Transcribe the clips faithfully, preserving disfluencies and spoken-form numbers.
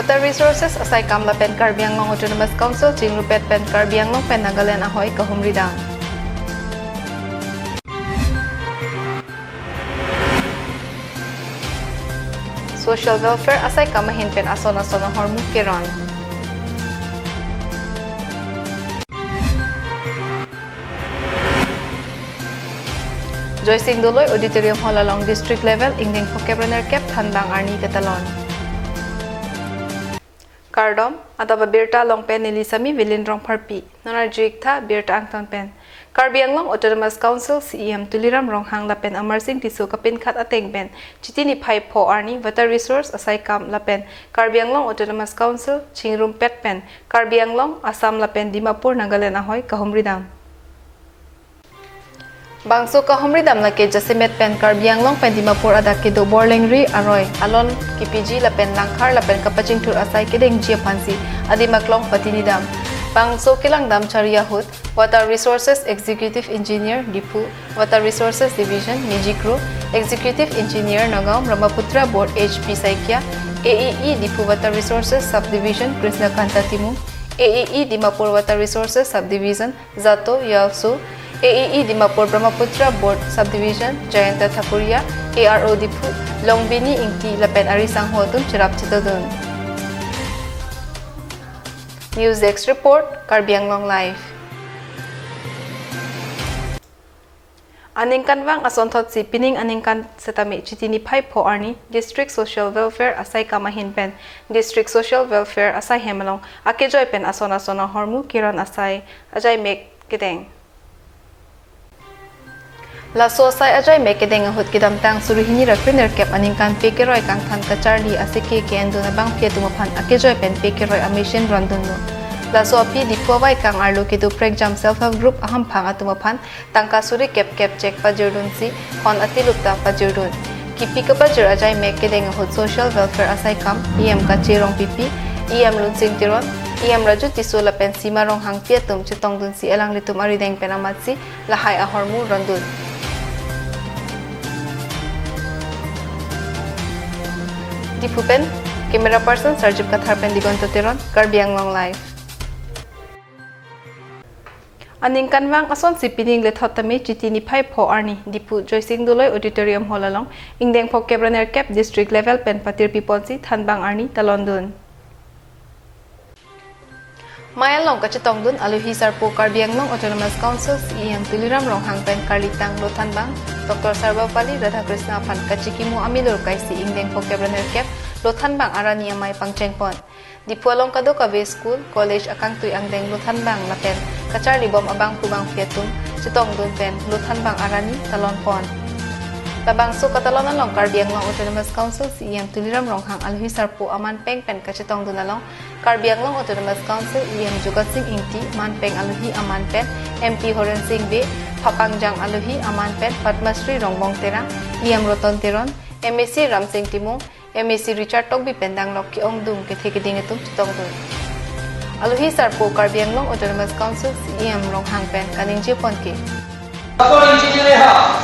Water Resources asaikam lapen Karbi Anglong Autonomous Council chingrumpet pen Karbi Anglong pen Nagaland ahoi kahumri dam. Social Welfare asaikam ahin pen ason ason ahormu keron. Joysing Doloi Auditorium Hall along District Level ingdeng phokep ra nerkep thanbang arni ketalon. Kardom, adap abirta along pen neli Sami Vilin Rongpharpi. Non arju-ik tha birta angton pen. Karbi Anglong Autonomous Council C E M Tuliram Ronghang lapen Amarsing Tisso kapinkhat ateng pen Chiti niphai pho arni Water Resource asaikam lapen Karbi Anglong Autonomous Council chingrumpet pen Karbi Anglong, Assam lapen Dimapur, Nagaland ahoi kahumri dam. Bangso kahumri dam lake jasemet pen Karbi Anglong pen Dimapur adak kedo borlengri aroi alon kepiji lapen langkhar lapen kapachingthur asai kedengji aphansi adim aklong patini dam. Bangso kelang dam chari ahut Water Resources Executive Engineer Diphu, Water Resources Division, Mejikro, Executive Engineer Nagaon, Brahmaputra Board H P Saikia, A E E Diphu Water Resources Subdivision Krishna Kanta Timung, A E E Dimapur Water Resources Subdivision Zato Yalso, A E E Dimapur Brahmaputra Board Subdivision Jayanta Thakuria, A R O Diphu Longbini Ingti lapen ari sangho atum cherap chetodun. News Desk Report, Karbi Anglong Live. Aningkanvang asonthotsi pining aningkan setame Chiti niphai pho arni District Social Welfare asaikam ahin pen District Social Welfare asaihem along akejoi pen ason ason ahormu keron asai ajaimek kedeng. Laso asai ajaimek kedeng ahut kedamtang suri hini ra kre nerkep aningkan pe keroi kangthan kacharli aseke ke-endun abangpi atum aphan akejoi pen pe keroi amachine rondunlo. Laso aphi Diphu avaikang arlo kedo prekjam Self Help Group ahamphang atum aphan tangka suri kep kep chek pajirdunsi hon atilup ta pajirdun. Kipi kapajir ajaimek kedeng ahut Social Welfare asaikam E M Kache Rongpipi, E M Lunsing Teron, E M Raju Tisso lapen Sima Ronghangpi atum chetongdunsi alanglitum arideng pen amatsi lahai ahormu rondun. Diphu pen camera person Sarjip Kathar pen Digonto Teron, Karbi Anglong Live. Aningkanvang asonsi pining lethot tame Chiti niphai pho arni Diphu Joysing Doloi Auditorium Hall along ingdeng phokep ra nerkep District Level pen patirpi ponsi thanbang arni talondun. Mei along kachetongdun alohi sarpo Karbi Anglong Autonomous Council C E M Tuliram Ronghang pen karlitang lothanbang Doctor Sarvepalli Radhakrishnan aphan kachikimo amilur kaisi ingdeng phokep ra nerkep lothanbang arani amei pangchengpon. Diphu along kadokave school, college akangtui angdeng lothanbang lapen kacharlibom abangphu bangphi atum chetongdun pen lothanbang arani talonpon. Labangso katalon along Karbi Anglong Autonomous Council C E M Tuliram Ronghang alohi sarpo aman peng pen kachetongdun along Karbi Anglong Autonomous Council E M Jugal Sing Ingti, manpeng alohi aman pen M P Horen Sing Bey, Phapangjang alohi aman pen Padma Shri Rongbong Terang, E M Roton Teron, M A C Ramsing Timung, M A C Richard Tokbi pen danglok ke-ongdung kethe keding atum chetongdun. Alohi sarpo Karbi Anglong Autonomous Council C E M Ronghang pen kaningjepon ke. Doctor Engineer ha,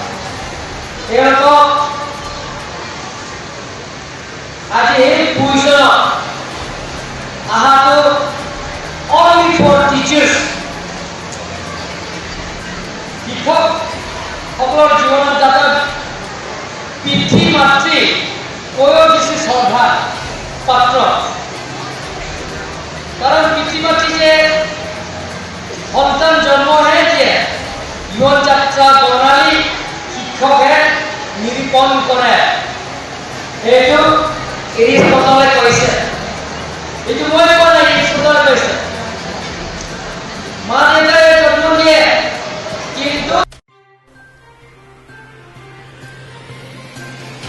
এওঁলোকক আজি এই পজিশ্যনত অহাটো only for teachers। শিক্ষকসকলৰ জীৱনত যাতে পিতৃ মাতৃ কৈও বেছি শ্ৰদ্ধা পাত্ৰ। কাৰণ পিতৃ মাতৃ যে সন্তান জন্মহে দিয়ে, জীৱন যাত্ৰা প্ৰণালী শিক্ষকে নিৰূপণ কৰে। এইটো গিৰিশ মণ্ডলে কৈছে, এইটো মই কোৱা নাই, গিৰিশ মণ্ডলে কৈছে। মা দেউতাই যত্ন দিয়ে, কিন্তু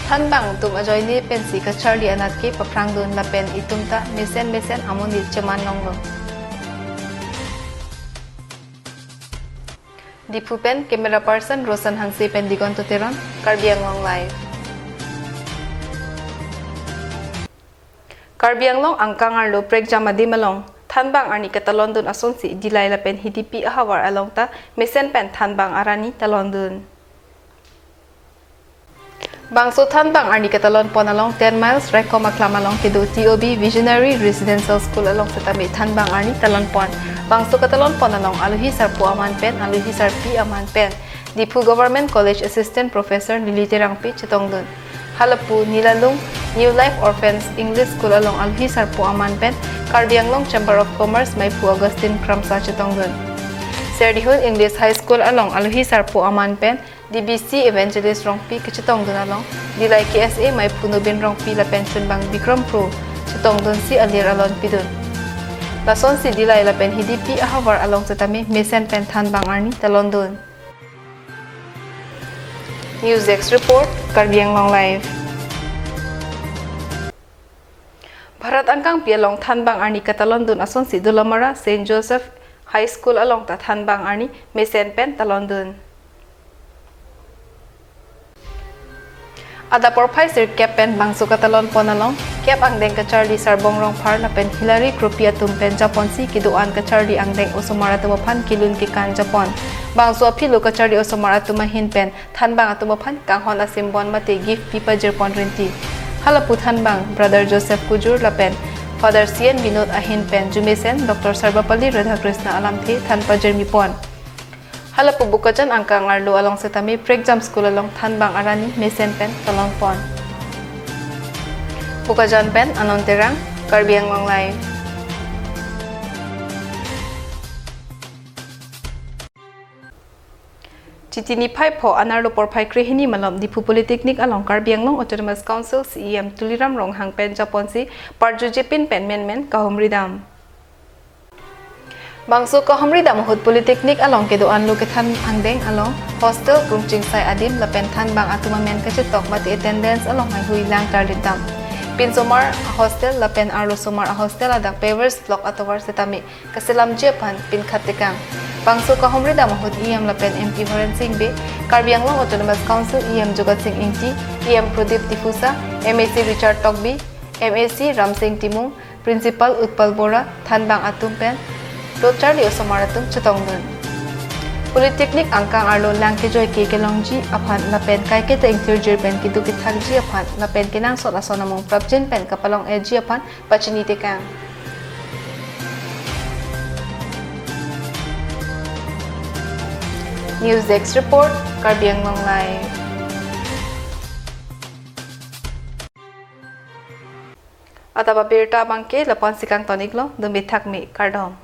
Thanbang atum ajoine pensi kacharli anat ke paphrangdun lapen itum ta mesen mesen amonit cheman longlo. Diphu pen camera person Roshan Hanse pen Digonto Teron, Karbi Anglong Live. Karbi Anglong angkang arlo prekjam adim along thanbang arni ketalondun asonsi Dillai lapen Hidipi ahavar along ta mesen pen thanbang arani talondun. Bangso thanbang arni katalon pon along ten miles Raikom Aklam along kedo T O B Visionary Residential School along setame thanbang arni talon pon. Bangso katalon pon along alohi sarpo aman pen, alohi sarpi aman pen Diphu Government College Assistant Professor Lily Terangpi chetongdun. Halapu Nilalung New Life Orphans English School along alohi sarpo aman pen Karbi Anglong Chamber of Commerce maiphu Augustine Kramsa chetongdun. Serdihun English High School along alohi sarpo aman pen D B C Evangelist Rongpi kachetongdun along Dillai K S A maiphu Nobin Rongpi lapen chunbang Bikram Kro chetongdunsi alir alon pidun. Lasonsi Dillai lapen Hidipi ahavar along setame mesen pen thanbang arni talondun. News Desk Report, Karbi Anglong Live. Bharat angkangpi along thanbang arni katalondun asonsi Dolamara Saint Joseph High School along ta thanbang arni mesen pen talondun. Adap porphai sirkep pen bangso katalon pon along kep angdeng kacharli Sarbong Rongphar lapen Hilary Kropi atum pen japonsi kedo-an kacharli angdeng osomar atum aphan kelun kekan japon. Bangso aphilo kacharli osomar atum ahin pen thanbang atum aphan kanghon asimbon mate gift pi pajir pon rinti. Halapu thanbang Brother Joseph Kujur lapen Father C N Binod ahin pen jumesen Doctor Sarvepalli Radhakrishna alamthe than pajirmi pon. Halapu Bokajan angkang arlo along setame Prekjam School along thanbang arni mesen pen talon pon. Bokajan pen Anon Terang, Karbi Anglong Live. Chiti niphai pho anerlo porphai krehini malom Diphu Polytechnic along Karbi Anglong Autonomous Council C E M Tuliram Ronghang pen japonsi parjujepin pen menmen kahumridam. Bangso kahumridam ahut Polytechnic along kedo-an lo kethan angdeng along hostel krungchingsai adim lapen thanbang atum amen kachetok mate attendance along haihui lang tarlitdam. Pinsomar ahostel lapen arlosomar ahostel adak pavers block atovar setame kaselamji aphan pinkhat tekang. Bangso kahumridam ahut E M lapen M P Horen Sing Bey, Karbi Anglong Autonomous Council E M Jogat Sing Ingti, E M Pradip Tifusa, M A C Richard Tokbi, M A C Ramsing Timung, Principal Utpal Bora, thanbang atum pen locharli osomar atum chetongdun. Polytechnic angkang arlo lang kejoi ke kelongji aphan lapen kaiketa ingtirjir pen keduk kethakji aphan lapen kenangsot ason amung prapjin pen kapalong-eji aphan pachini tekang. News Desk Report, Karbi Anglong Live. Adap abirta abangke lapu-ansi kangton-iklo, dome thakme, kardom.